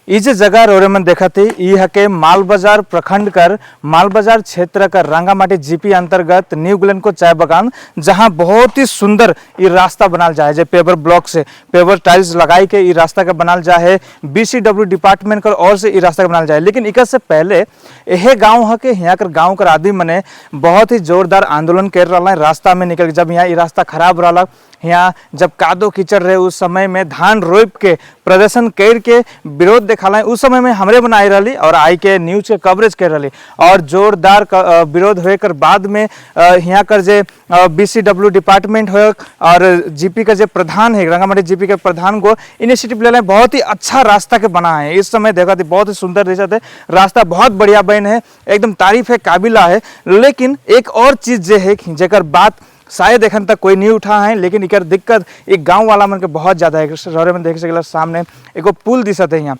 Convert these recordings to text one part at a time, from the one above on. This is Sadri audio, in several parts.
ई जे जगह रोरे मन देखत ही, ई हके मालबाजार प्रखंड कर मालबाजार क्षेत्र कर रंगामाटी जीपी अंतर्गत न्यू ग्लेनको चाय बगान, जहां बहुत ही सुंदर ई रास्ता बनाल जाए जे पेवर ब्लॉक से पेवर टाइल्स लगाई के ई रास्ता के बनाल जाए है। बीसीडब्ल्यू डिपार्टमेंट कर और से ई रास्ता के बनाल जाए। लेकिन इकर से पहले यह गांव है के यहाँ कर गांव कर आदमी मने बहुत ही जोरदार आंदोलन कर रहा है रास्ता में निकल के। जब यहाँ ई रास्ता खराब रहा, यहाँ जब कादो कीचड़ रहे, उस समय में धान रोप के प्रदर्शन कर के विरोध दिखाला। उस समय में हमरे बनाई रही और आई के न्यूज के कवरेज कर रही और जोरदार विरोध होए कर बाद में यहाँ कर जे बीसीडब्ल्यू डिपार्टमेंट हो और जीपी का जो प्रधान है, रंगामाटी जीपी के प्रधान को इनिशिएटिव ले बहुत ही अच्छा रास्ता के बना है। इस समय देखा थी, बहुत ही सुंदर दिशा थे, रास्ता बहुत बढ़िया बन है, एकदम तारीफ है काबिला है। लेकिन एक और चीज जे है, जेकर बात शायद एखन तक कोई नहीं उठा है, लेकिन इकर दिक्कत एक गांव वाला मन के बहुत ज्यादा है। शहर में देख सकेला, सामने एगो पुल दिसत है। यहाँ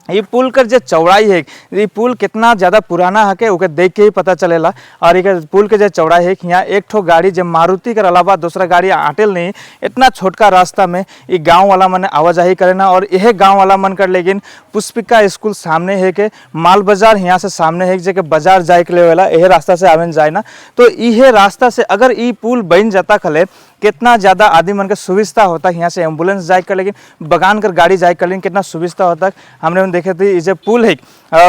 ये पुल कर जो चौड़ाई है, ये पुल कितना ज़्यादा पुराना है के ओके देख के ही पता चलेला। और एक पुल के जो चौड़ाई है, यहाँ एक ठो गाड़ी जो मारुति के अलावा दूसरा गाड़ी आटेल नहीं। इतना छोटका रास्ता में ये गांव वाला मन आवाजाही करे ना। और यह गांव वाला मन कर, लेकिन पुष्पिका स्कूल सामने है के माल बाजार यहाँ से सामने है, जे के बाजार जाए के लिए वाला यह रास्ता से आवन जाए ना। तो यह रास्ता से अगर ये पुल बन जाता खले, कितना ज़्यादा आदमी मन के सुविधा होता। यहाँ से एम्बुलेंस जाए कर, लेकिन बगान कर गाड़ी जाए कर, लेकिन कितना सुविधा होता। हमने देखे थे, ये जो पुल है,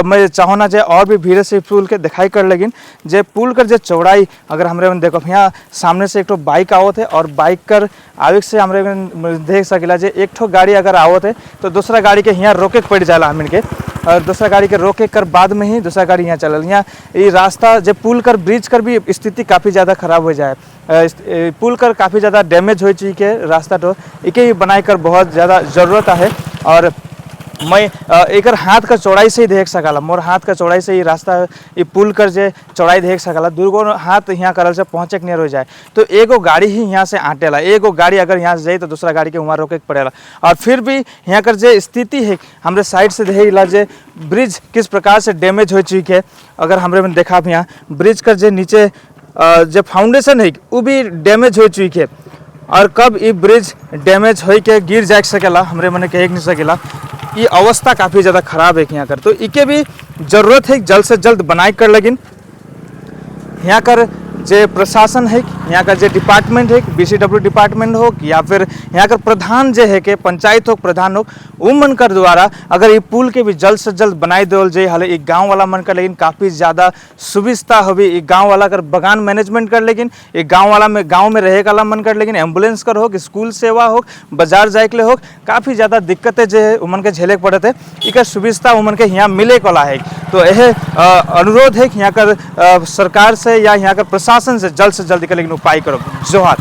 मैं चाहो ना जे और भी भीड़ से पुल के दिखाई कर, लेकिन जे पुल कर जे चौड़ाई अगर हमरे मन देखो, यहाँ सामने से एक ठो बाइक आवत है और बाइक कर आवे से हमरे मन देख सकेला जे एक ठो गाड़ी अगर आवत है तो दूसरा गाड़ी के यहाँ रोके के पड़ जाला हमन के और दूसरा गाड़ी के रोके कर बाद में ही दूसरा गाड़ी यहाँ चलल। यहाँ ये रास्ता जो पुल कर ब्रिज कर भी स्थिति काफ़ी ज़्यादा खराब हो जाए। पुल कर काफ़ी ज़्यादा डैमेज हो चुकी है रास्ता, तो इके ही बनाए कर बहुत ज़्यादा ज़रूरत है। और मैं एकर हाथ का चौड़ाई से ही देख सकला, मोर हाथ का चौड़ाई से ही रास्ता ये पुल कर जे चौड़ाई देख सकला। दूगो हाथ यहाँ करल से पहुँचे के नहीं हो जाए तो एगो गाड़ी ही यहाँ से आटेला। एगो गाड़ी अगर यहाँ से जाए तो दूसरा गाड़ी के वहाँ रोके के पड़ेला। और फिर भी यहाँ कर जे स्थिति है, हमरे साइड से देखेला जे ब्रिज किस प्रकार से डैमेज हो चुकी है। अगर हमरे में देखा, यहाँ ब्रिज कर जे नीचे जे फाउंडेशन है, वो भी डैमेज हो चुकी है और कब ये ब्रिज डैमेज हो के गिर जा सकेला, हमरे मने कह नहीं सकेला। ये अवस्था काफ़ी ज़्यादा खराब है यहाँ कर, तो इके भी जरूरत है जल्द से जल्द बनाए कर। लेकिन यहाँ कर जे प्रशासन है, यहाँ का जे डिपार्टमेंट है, बीसीडब्ल्यू डिपार्टमेंट हो या फिर यहाँ कर प्रधान जे है के पंचायत हो, प्रधान हो, उ मन कर द्वारा अगर ये पुल के भी जल्द से जल्द बनाई देवल जे हाले एक गांव वाला मन कर, लेकिन काफ़ी ज़्यादा सुविधा होगी एक गांव वाला कर बगान मैनेजमेंट कर, लेकिन एक गांव वाला में गांव में रहे वाला मन कर, लेकिन एम्बुलेंस कर हो, स्कूल सेवा हो, बाजार जाए के लिए हो, काफ़ी ज़्यादा दिक्कतें जे है उमन के झेले के पड़ते है। इकर सुविधा उमन के यहाँ मिले वाला है। तो यह अनुरोध है कि यहाँ कर सरकार से या यहाँ कर प्रशासन से जल्द इकर लेकिन उपाय करो। जोहार।